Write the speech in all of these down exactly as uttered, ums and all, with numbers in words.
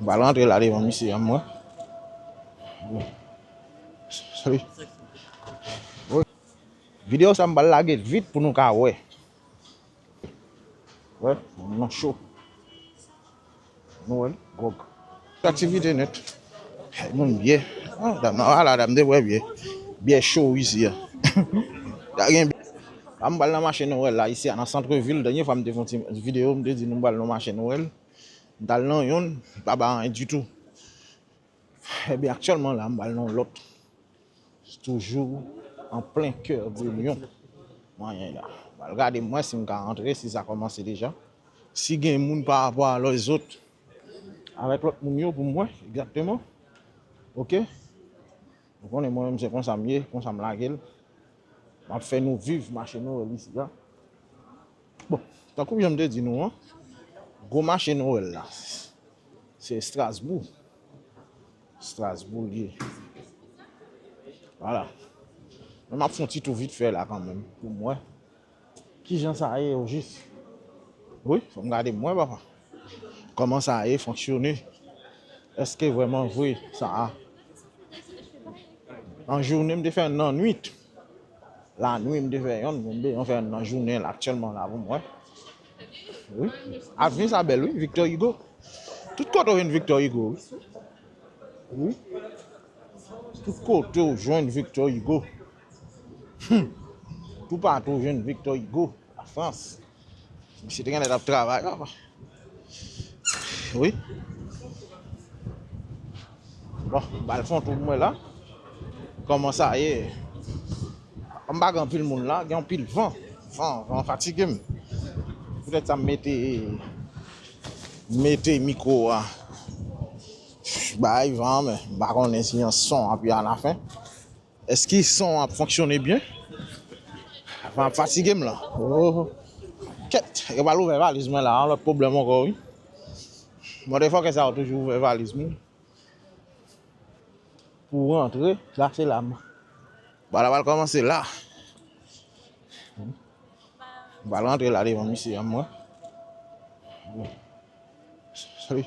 M pral rantre la devan misye a, m wè. Salut. Wi. Videyo sa m pral lage vit pou nou ka wè. Wè, non cho. Nou wè l, gwòg. Aktivite nèt. Moun byen. Ah, dam nan, ala, dam te bwè byen. Byen cho isi a. Ta gen byen. La m pral nan mache Nwèl la, isi a, nan sant vil. Dènye fwa m te fè yon ti videyo, m te di nou m pral nan mache Nwèl. M t al nan yonn, pa ba anyen ditou. Ebyen, aktyèlman la, m pral nan lòt. Toujou an plen kè de Lyon. Mwen la. M pral gade mwen si m ka rantre, si sa kòmanse deja. Si gen moun pa rapò a lèzòt. Avèk lòt moun yo pou mwen, egzakteman. Oke? Nou konnen mwen menm se konsa m ye, konsa m lage l. M ap fè nou viv mache Nwèl isi a. Bon, tankou jan m te di nou an, gwo mache Nwèl la, se Strasbourg. Strasbourg li ye. Vwala. Men m ap fè yon ti tou vit fè la kanmenm, pou m wè. Kijan sa ye ojis? Wi, fò m gade m wè, papa. Kòman sa ye fonksyone? Èske vrèman vre sa a? An jounen, m te fè nan nwit. Lanwit, m te fè yonn, men m bezwen fè yonn nan jounen la, aktyèlman la, pou m wè. Wi. Avni sa bèl, wi, Victor Hugo. Tout kote w jwenn Victor Hugo, wi. Wi. Tout kote w jwenn Victor Hugo. Hmm. Toupatou w jwenn Victor Hugo. Lafrans. Misye te genlè t ap travay, papa. Wi. Bon, m pral fè yon tou pou mwen la. Kòman sa ye? M pa gen anpil moun la, gen anpil van. Van, van fatige m. Poutèt sa m mete, mete mikwo a. Bay van, men m pa konnen si yon son ap yon afen. Èske son ap fonksyone byen? Van ap fatige m la. Oh. Kèt, yo pral ouvè valiz mwen la, yon lòt pwoblèm ankò, wi. Motherfucker sa yo toujou ouvè valiz mwen. Pou rantre, la se la m. Bon, la pral kòmanse la. M pral rantre la devan misye a, mwen. Salut.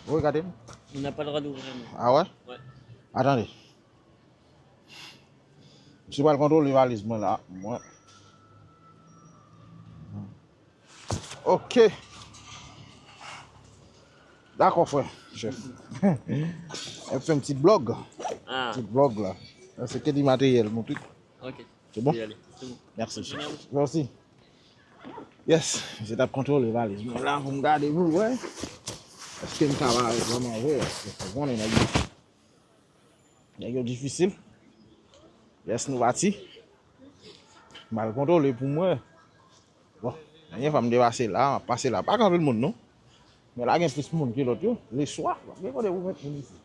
Ou gade m? On n'a pas le droit d'ouvrir, non. Ah ouais? Ouais. Attendez. Misye pral kontwole valiz mwen la, mwen. Ok. Dakò, frè, chèf. Mwen fè yon ti blòg. Ah. Ti blòg la. Sa se ke di materyèl, mon truc. Ok. C'est bon? Merci, chèf. Merci. Yes, se t ap kontwole valiz mwen la pou m gade pou wè. Èske m ka bare vrèman vre? Èske w konnen nèg yo, nèg yo difisil? Yes, nou pati. M al kontwole pou m wè. Bon, dènye fwa m te pase la, m ap pase la. Pa gen anpil moun, non. Men la gen plis moun ke lòt yo. Leswa, gen kote pou met moun isi.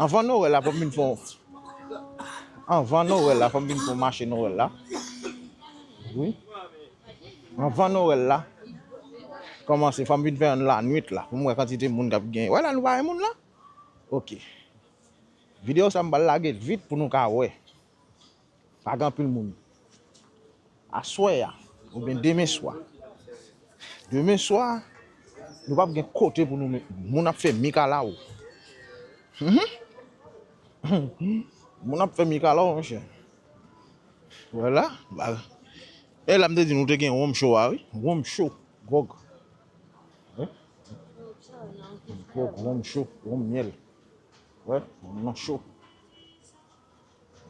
Anvan Nwèl la, fò m vin fè yon, anvan Nwèl la, fò m vin fè yon mache Nwèl la. Wi. Anvan Nwèl la kòmanse, fò m vin fè yon lanwit la. Pou m wè kantite moun k ap gen. Wè la, nou pa gen moun la? Ok. Videyo sa m pral lage vit pou nou ka wè. Pa gen anpil moun. Aswè a, oubyen demen swa. Demen swa, nou p ap gen kote pou nou met moun. Moun ap fè mikalaw. Mhm. Moun ap fè mikalaw, monchè. Vwala. E la m te di nou te gen wonm cho a, wi. Wonm cho. Gwòg. Wi. Gwòg, wonm cho, wonm myèl. Wè, wonm nan cho.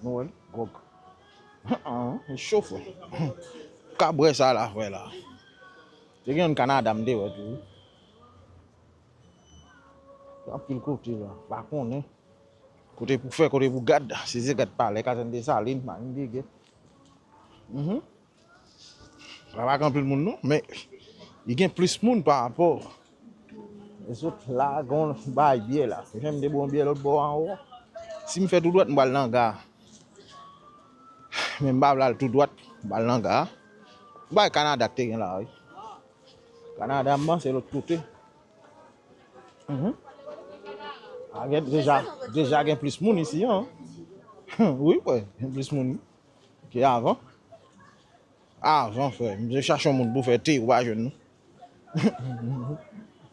Nou wè l, gwòg. An, e cho, frè. Ka bwè sa la, frè la. Te gen yon Kanada m te wè tou, wi. Anpil kote la, pa konnen. Kote pou fè, kote pou gad. Si se gad palè, kazèn Desalin, Marin Degè. Mhm. La pa gen anpil moun non, men li gen plis moun pa rapò. Lèzòt la, gon bay byè la. Jan m te bwè yon byè lòt bò anwo. Si m fè tou dwat, m pral nan ga. Men m pa vle al tou dwat, m pral nan ga. M bay Kanada k te gen la, wi. Kanada, m panse lòt kote. Mhm. A, gen, deja, deja gen plis moun isi an. Wi, wè, gen plis moun ke avan. Avan, frè, m te chache yon moun pou fè te, ou pa jwenn, non.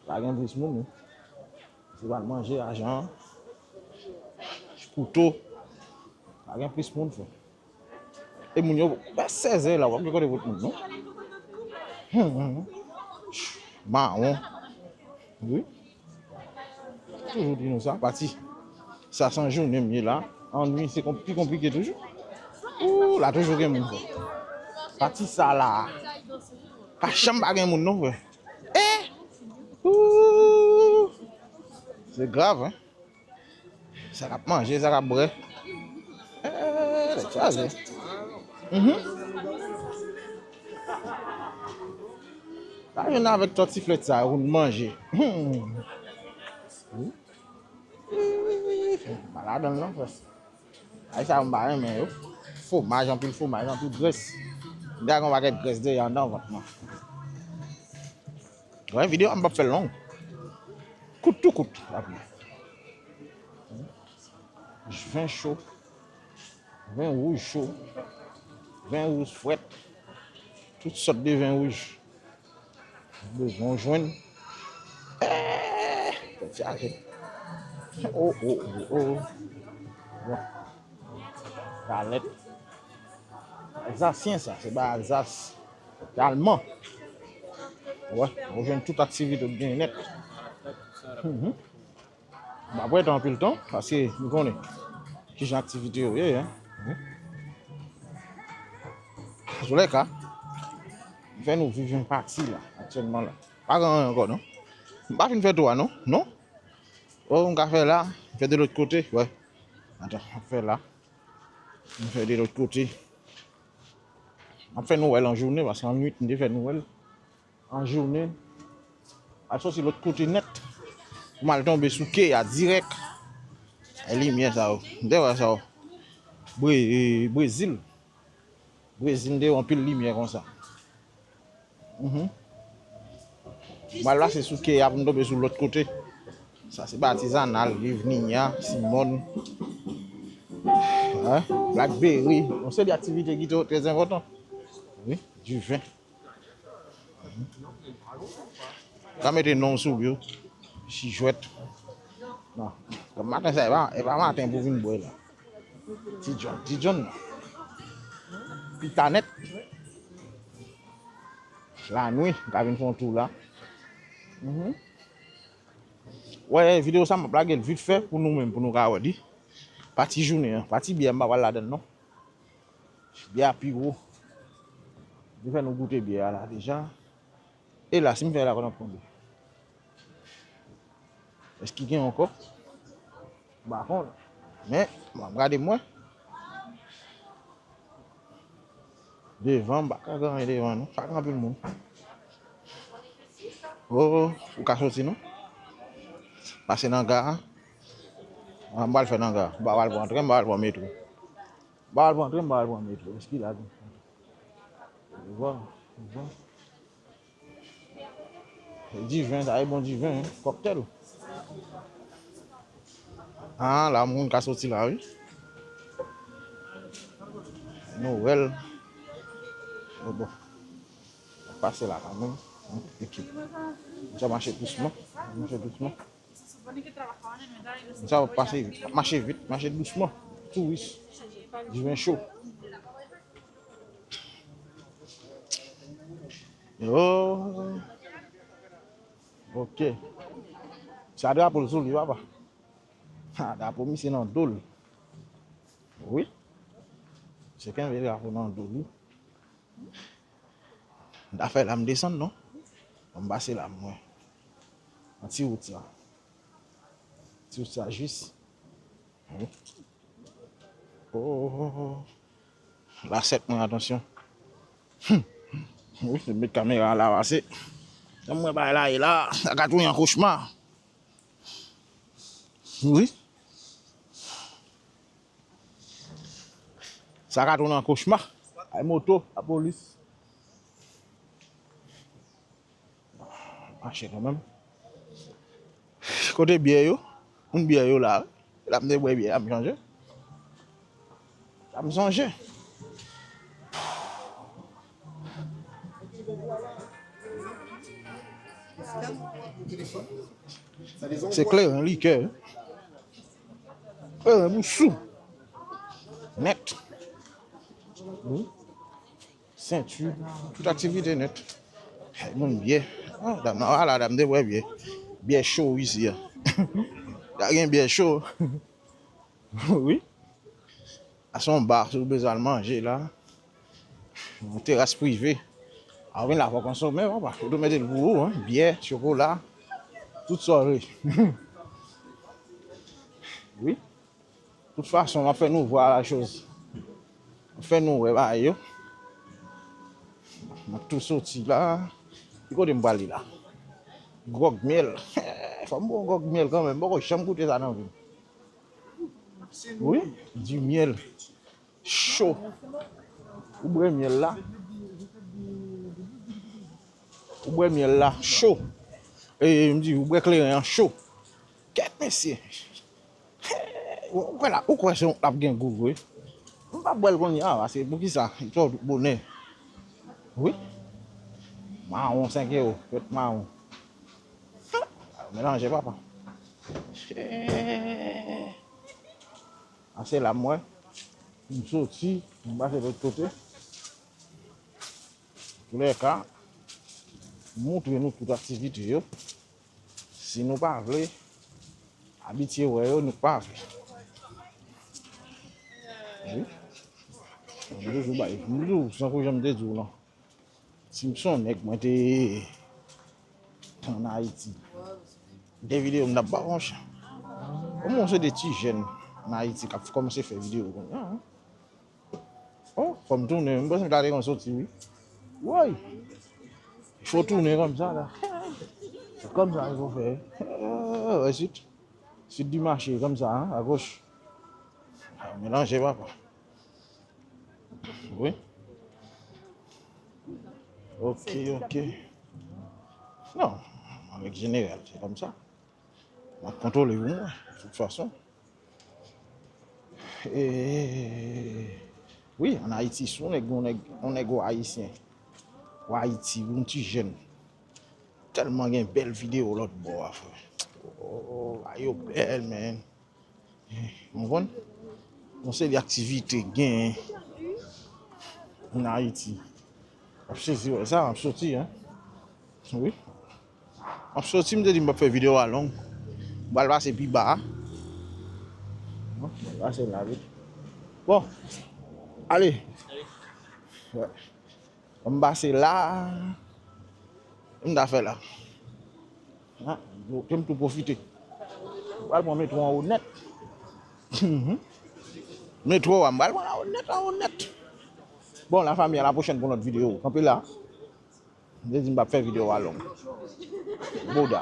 Pa gen plis moun, wi. Se pa manje, ajan, kouto. Pa gen plis moun, frè. E moun yo, ba sèzè la, w ap gen kote pot moun, non? Hmm, hmm, hmm. Mawon. Wi. Toujou di nou sa, pati. Sa se yon jounen m ye la. Annwi, se konp-, pi konplike toujou. Ooh, la toujou gen moun, frè. Pati sa la. Pa janm pa gen moun, non, frè. Eh! Ooh! Se grav, hein? Sa k ap manje, sa k ap bwè. Eh, tèt chaje. Mhm. Pa jwenn avèk tòtiflèt sa yo pou n manje. Hmm. Wi. Wi, wi, wi, wi. Pa ladan l non, frè. Ay sa yo m pa renmen yo. Fwomaj, anpil fwomaj, anpil grès. M te gen yon pakèt grès deyò anndan vant mwen. Wè, videyo a m p ap fè l long. Kout tou kout, l ap ye. Ven cho. Ven wouj cho. Ven wouj frèt. Tout sòt de ven wouj. Bezwen w jwenn. Eh, tèt chaje. Oh, oh, oh, oh. Bon. Galèt. Alzasyen sa, se pa Alzas. Se alman. Wè, ou jwenn tout aktivite w gen nèt. Mhm. M ap rete anpil tan, paske m konnen kijan aktivite yo ye, hein. Mhm. Antoulèka, m fè nou viv yon pati la, aktyèlman la. Pa gen anyen ankò, non. M pa fin fè tou a, non. Non. Oh, m ka fè la, m fè de lòt kote, wè. Atan, m ap fè la. M fè de lòt kote. M ap fè Nwèl an jounen, paske an nwit, m te fè Nwèl. An jounen. Al soti lòt kote nèt. Pou m al tonbe sou ke a dirèk. E limyè sa yo. M te wè sa yo. Bre-, Brezil. Brezil, m te wè anpil limyè konsa. Mhm. M al pase sou ke a pou m tonbe sou lòt kote. Sa se pa atizanal, Livnia, Simòn. Hein? Blackberry. Yon seri aktivite ki te trè enpòtan. Wi, diven. Ka mete non sou yo. Sijwèt. Non. Maten sa, e pa, e pa maten pou vin bwè la. Ti John, Ti John. Pita nèt. Lanwi, m ka vin fè yon tou la. Mhm. Wè, videyo sa m ap lage l vit fè pou nou menm, pou nou ka wè li. Pati jounen an, pati byè m pa pral ladan l non. Byè a pi gwo. Li fè nou goute byè a la deja. E la, si m fè la, kote m ap tonbe? Èske gen ankò? M pa konn. Men, m ap gade mwen. Devan, m pa ka gen anyen devan, non. Pa gen anpil moun. Oh, ou ka soti, non? Pase nan ga a. Ah, m pral fè nan ga a. M pa pral pran tren, m pa pral pran metwo. M pa pral pran tren, m pa pral pran metwo. Èske la, tou? Bon, bon. Diven, sa e bon diven, hein, kòktèl. Ah, la moun ka soti la, wi. Nwèl. Oh, bon. Pase la kanmenm. Ekip. Sa mache dousman. Mache dousman. Sa va pase vit. Mache vit, mache dousman. Touris. Diven cho. Yo. Ok. Sa drapo l sou li, papa. Ha, drapo misye nan do l. Wi. Se kenbe drapo nan do li. M ta fè la m desann, non? Bon, m pase la, mwen. Nan ti wout sa. Ti wout sa jis. Wi. Oh. Lasèt mwen, atansyon. Hmm. Wi, se met kamera a la pase. Jan mwen bay la, e la, sa ka tounen an kochma. Wi. Sa ka tounen an kochma. Ay moto, lapolis. Mache kanmenm. Kote byè yo? Moun byè yo la. La m te bwè byè a, m chanje. La m sonje. Se kleren, likè. Kleren, bousou. Nèt. Wi. Senti, tout aktivite nèt. Hey, moun byè. Ah, dam nan, ala dam te bwè byè. Byè cho isi a. Ta gen byè cho. Wi. A se yon ba, si w bezwen al manje la. Yon teras prive. A w vin la, fò w konsome, papa. Yo tou mete l pou ou, hein. Byè, chokola, tout sa w vle. Wi. Tout fason, m ap fè nou vwa la choz. M ap fè nou wè bagay yo. M ap tou soti la. Ki kote m prale la? Gwòg myèl. Fò m bwè yon gwòg myèl kanmenm. M poko janm goute sa nan vi m. Wi, di myèl. Cho. Ou bwè myèl la. Ou bwè myèl la. Cho. E, m di, ou bwè kleren an cho. Kèt mesye. Ou kwè la, ou kwè se yon, l ap gen gou vre? M pa bwè l kounye a, paske poukisa? Li twò bonè. Wi. Mawon senk ewo, pèt mawon. Melanje, papa. A se la m wè. M soti, m pase lòt kote. Toulèka, m montre nou tout aktivite yo. Si nou pa vle abitye wè yo, nou pa vle. Wi. M toujou bay, m toujou, tankou jan m te di w lan. Si m se yon nèg, mwen te ann Ayiti. De videyo m t ap ba w, monchè. Kòman se de ti jèn ann Ayiti k ap kòmanse fè videyo kounye a, hein? Oh, fò m tounen, m panse m ta te konn soti, wi. Woy! Fò tounen kòmsa la. Se kòmsa yo fè. Wè sit. Sit di mache kòmsa, hein, agoch. Ah, melanje, papa. Wi. Ok, ok. Non, an règ jeneral, se kòmsa. M ap kontwole pou mwen, de tout fason. E, wi, ann Ayiti, si yon nèg, yon nèg, yon nèg ou ayisyen, ou Ayiti, ou yon ti jèn, tèlman gen bèl videyo lòt bò a, frè. Oh, oh, oh, a yo bèl, man. Ou konprann? Yon seri aktivite gen ann Ayiti. M ap sezi wè sa, m ap soti, hein. Wi. M ap soti, m te di m p ap fè videyo a long. M pral pase pi ba a. Bon, m pral pase la, wi. Bon. Ale. Wè. M pase la. M ta fè la. Ha, m tou pwofite. M pral pran metwo anwo nèt. Mhm. Metwo a, m pral pran anwo nèt, anwo nèt. Bon, la fami, a la pwochèn pou lòt videyo. Kanpe la. M te di m p ap fè videyo a long. Bouda.